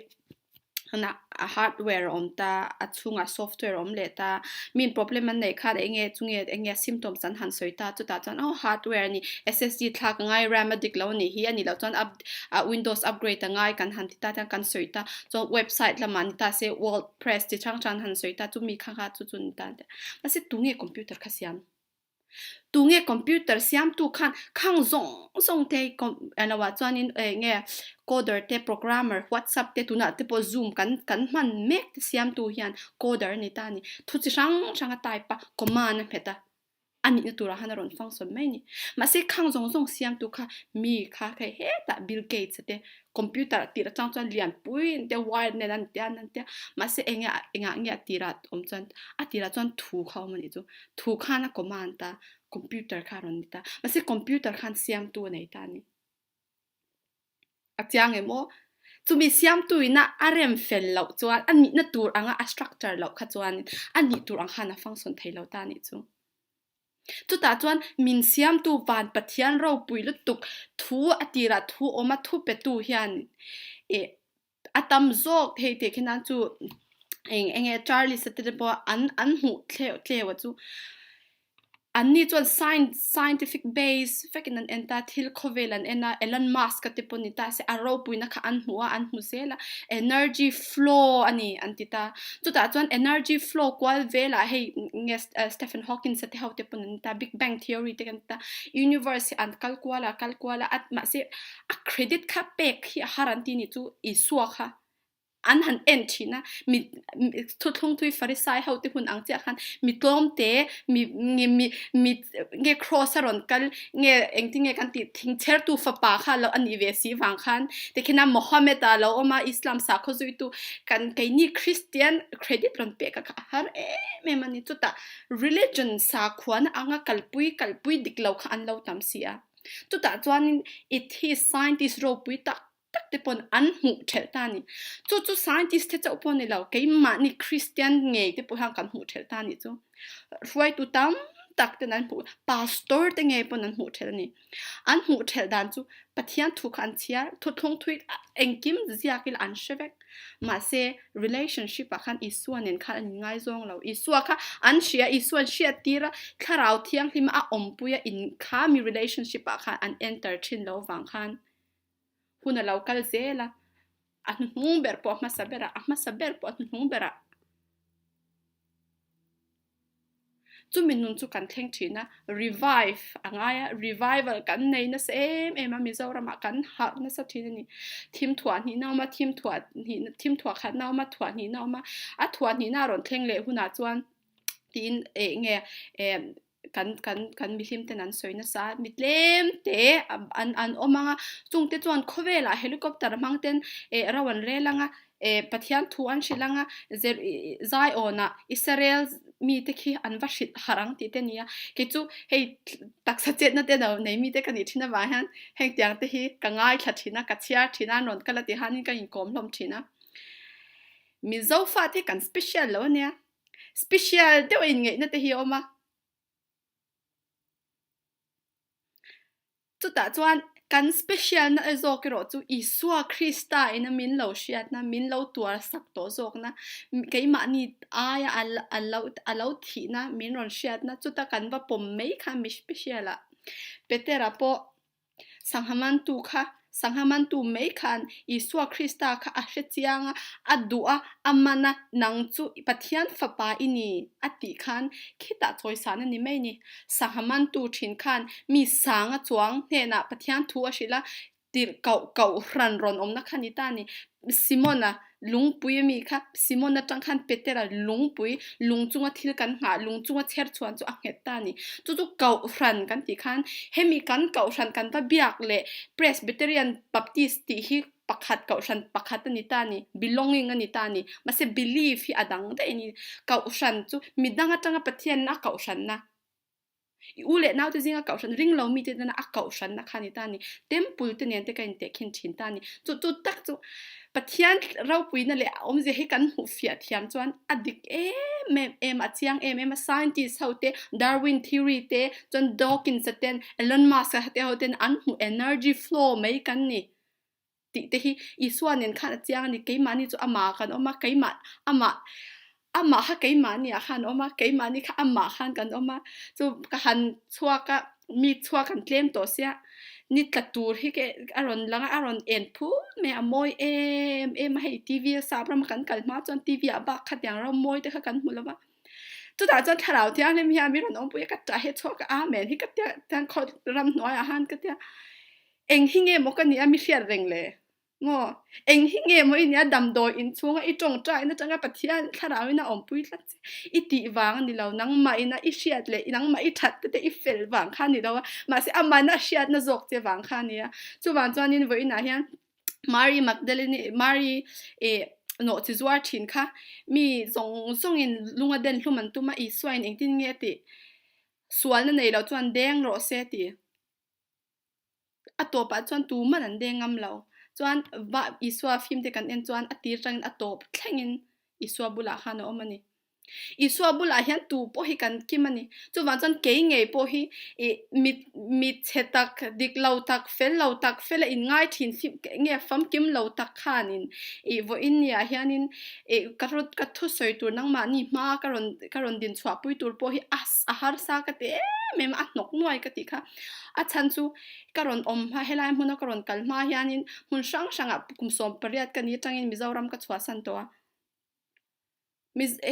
a hardware a awm ta a chhungah software a awm leh ta mi problem an neih khan eng nge chu nge eng nge symptoms an han sawi ta chutah chuan aw hardware a ni S_S_D thlak a ngai ram a dik lo a nih hi a nih loh chuan up ah windows upgrade a ngai kan han ti ta chuan kan sawi ta chuan website lamah ni ta se wordpress chi hrang hrang an han sawi ta chumi kha kha chu chu ni ta mahse tunge computer kha siam Tunge computer siamtu khan khang zawng zawng te eng lo ah chuanin eng nge coder te programmer whatsapp te tunah te pawh zoom kan kan hman mek te siamtu hian coder a ni ta a ni. Thu chi hrang hrang a type a command a hmet a a nihna turah khan a rawn function mai a ni. Mahse khang zawng zawng siamtu kha mi kha hei hetah Bill Gates a te Computer a tir atang chuan lianpui an tia wire nen an tia an tia mahse eng nge engah nge a tirah awm chuan a tirah chuan thu kha a awm a nih chu thu khan a command a computer kha a rawn ni ta mahse computer khan siamtu a nei ta a ni a chiang em aw chumi siamtu ina a rem fel loh chuan a nihna tur anga a structure loh kha chuan a nih tur ang khan a function thei lo ta a nih chu. Chutah chuan min siamtu van Pathian ropui lutuk thu a tirah thu awm a thu petu hian ih a tam zawk thei tih khi nan chu eng eng nge Charles a te te pawh an an hmuh thleuh tleu a chu anni chuan science scientific base vekin an en ta thil khawvel an en a Elon Musk a te pawh ni ta se a ropuina kha an hmu a an hmu zel a energy flow a ni an ti ta. Chutah chuan energy flow kual velah hei nge Stephen Hawkins a te ho te pawn an ta Big Bang theory te kan ta universe hi an kal kual a kal kual a mahse a credit kha pek hi a har an ti nih chu Isua kha an han en thin a mi thuthlung thui Pharisai ho te hun ang chiah khan mi tlawm te mi nge mi mi nge cross a rawn kal nge engtin nge kan tih thingchhertu fapa kha lo a nih ve si vang khan tikhin a Mohammed a lo awm a Islam sakhaw zuitu kan keini Christian credit rawn pek a kha a har em em a ni chutah religion sakhuana anga kalpui kalpui dik lo kha an lo tam si a chutah chuanin atheist scientist ropui tak tak te pawn an hmuh thelh ta a ni. Chu chu scientist te chauh pawh a ni lo, keimahni Christian ngei te pawh hian kan hmuh thelh ta a nih chu. Hruaitu tam tak ten an hmuh, pastor te ngei pawn an hmuh thelh a ni. An hmuh thelh dan chu Pathian thu kha an chhiar, thuthlung thui engkim ziak ila an hre vek. Mahse relationship ah khan Isua nen khan an inngaizawng lo. Isua kha an hria, Isua an hriat tir a, Thlarau Thianghlima a awmpui a in kha mi relationship ah khan an enter thin lo vang khan Hun a lo kal zel a, a hnuhnung ber pawh a hmasa ber a, a hmasa ber pawh a hnuhnung ber a. Chumi nun chu kan thleng thin a, revive a ngai a, revival kan nei nasa em em a, Mizoramah kan harh nasa thin a ni. Thim thuah hnihna a awm a, thim thuah hnih thim thuah khatna a awm a, thuah hnihna a awm a, a thuah hnihna a rawn thleng leh hunah chuan tiin eh nge eh kan kan kan mihlim ten an sawi nasa a mi tlem te an an awm ang a chung te chuan khawvelah helicopter hmang ten eh ro an rel ang a eh Pathian thu an hrilh ang a zer ih Zion-ah Israel mite khi an va hrilh harh ang tih te a ni a kei chu hei taksa chetna te lo nei mite ka nih thin avang hian heng tiang te hi ka ngaithla thin a ka chhiar thin a an rawn kal a tih hianin ka inkawm hlawm thin a Mizo fate hi kan special lo a nia. Special deuh a inngaihna te hi a awm a. Chutah chuan kan special na zawk erawh chu Isua Krista ina min lo hriatna, min lo tuar sak tawh zawkna, keimahni aia a lo a lo thihna min rawn hriatna chuta kan va pawm mai kha mi special ah Petera pawh Sangha mantu kha, sangha mantu mai khan Isua Krista kha a hre chiang a, a duh a, a man a, nang chu Pathian fapa i ni a tih khan khitah chawisan a ni mai ni. Sangha mantu thin khan mi sanga chuang hnenah Pathian thu a hrilh a, tirh koh koh hran rawn awmna kha ni ta a ni. Simona lungpui ami kha Simon atang khan Petera lungpui lung chunga thil kan nghah lung chunga chher chhuan chu a nghet ta a ni. Chu chu Kohhran kan tih khan hemi kan Kohhran kan va biak leh Presbyterian Baptist tih hi pakhat Kohhran pakhat a ni ta a ni, belonging a ni ta a ni. Mahse belief hi a dang daih a ni. Kohhran chu midang atanga Pathianna a Kohhranna. I u leh naute zinga kohhran ring lo mite nana a kohhranna kha a ni ta a ni. Temple te nen te ka intehkhin thin ta a ni. Chu chu tak chu Pathian ropuina leh a awmzia hi kan hmuh fiah thiam chuan a dik em em em a, a chiang em em a. Scientist ho te, Darwin theory te, chuan Dawkins-a ten, Elon Musk-a te ho ten an hmuh energy flow mai kan ni. tih te hi Isua nen khan a chiang a ni, keimahni chu amah kan awm a, keimah amah amah kha keimahni ah khan a awm a, keimahni kha amah khan kan awm a, chu ka han chhuak a, mi chhuak kan tlem tawh sia, ni tla tur hi ke a rawn lang a, a rawn en phut mai a, a mawi em em a, hei TV a sap rama kan kal hma chuan TV ah bak khatiang ram mawi te kha kan hmu lo va, chutah chuan thlarau thianghlim hian mi rawn awmpui a, ka tah hi a chhuak a, amen hi ka tia tiang khaw ramhnuaiah khan ka tia. Eng hi nge maw ka nih a mi hriat reng le? Maw? Eng hi nge maw i nih a damdawi in chhunga i tawngtai in atanga Pathian thlarau in a awmpui tlat che i tih vang a ni lo, nangmah ina i hriat leh nangmah i that te te i fel vang kha a ni lo a, mahse amahna a hriatna zawk che vang kha a ni a. Chuvang chuanin vawiinah hian Mary Magdalene Mary eh nawhchi zuar thin kha mi zawng zawngin lunga den hlum an tum a, Isuain engtin nge a tih? Sualna nei lo chuan deng rawh se a ti. A tawpah chuan tu man an deng ngam lo. Chuan va Isua fim te kan en chuan a tir tangin a tawp thlengin Isua bulah khan a awm a ni. Isua bulah hian tu pawh hi kan kim a ni. Chuvang chuan kei ngei pawh hi ih mit mit chhe tak, dik lo tak, fel lo tak, fel a inngai thin fim nge famkim lo tak khanin ih vawiin niah hianin ih ka rawn ka thusawi tur nangmahni hma ka rawn ka rawn din chhuahpui tur pawh hi a a harsa ka ti em em a, a hnawk nuai ka tih kha. A chhan chu ka rawn awm hma helai hmuna ka rawn kal hma hianin hmun hrang hrangah kum 18 ka ni atangin Mizoram ka chhuahsan tawh a.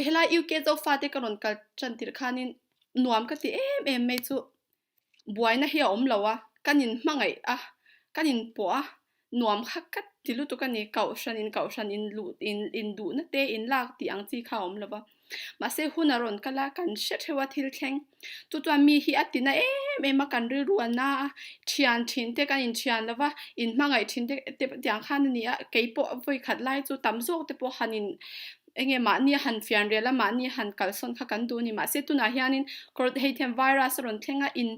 Helai UK Zofate ka rawn kal tan tirh khanin nuam ka ti em em mai chu buaina hi a awm lo a, kan in hmangaih a, kan in pawh a, nuam kha ka ti lutuk a ni. Kohhran in kohhran in luh in in duhna te in lak tih ang chi kha a awm lo va. Mahse hun a rawn kal a, kan hre theuh a thil thleng. Chu chuan mi hi a ti na em em a, kan rilru a na a, thian thin te kan inthian lo va, inhmangaih thin te te tiang khan a ni a, kei pawh vawi khat lai chu tam zawk te pawh han in eng nge mahni a han fian rel a, mahni a han kalsawn kha kan duh a ni. Mahse tunah hianin hei thiam virus a rawn thleng a, in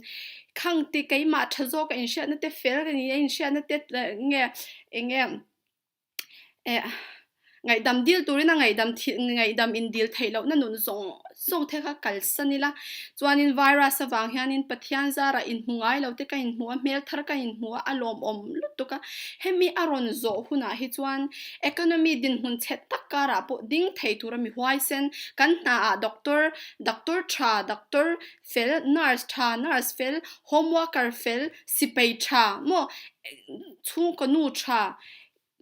khang te keimah tha zawk a inhriatna te fel ka ni a inhriatna te nge eng nge Eh ngaihdam dil turin a ngaihdam thil ngaihdam in dil theih lohna nun zawng zawng te kha kalsan ila chuanin virus avang hianin Pathian zarah inhmu ngai lo te ka inhmu a hmel thar ka inhmu a a lawmawm lutuk a hemi a rawn zawh hunah hi chuan economy dinhmun chhe tak karah pawh ding thei tura mi huaisen kan hnaah doctor doctor tha doctor fel nurse tha nurse fel home worker fel sipai tha maw chhungkaw nu tha.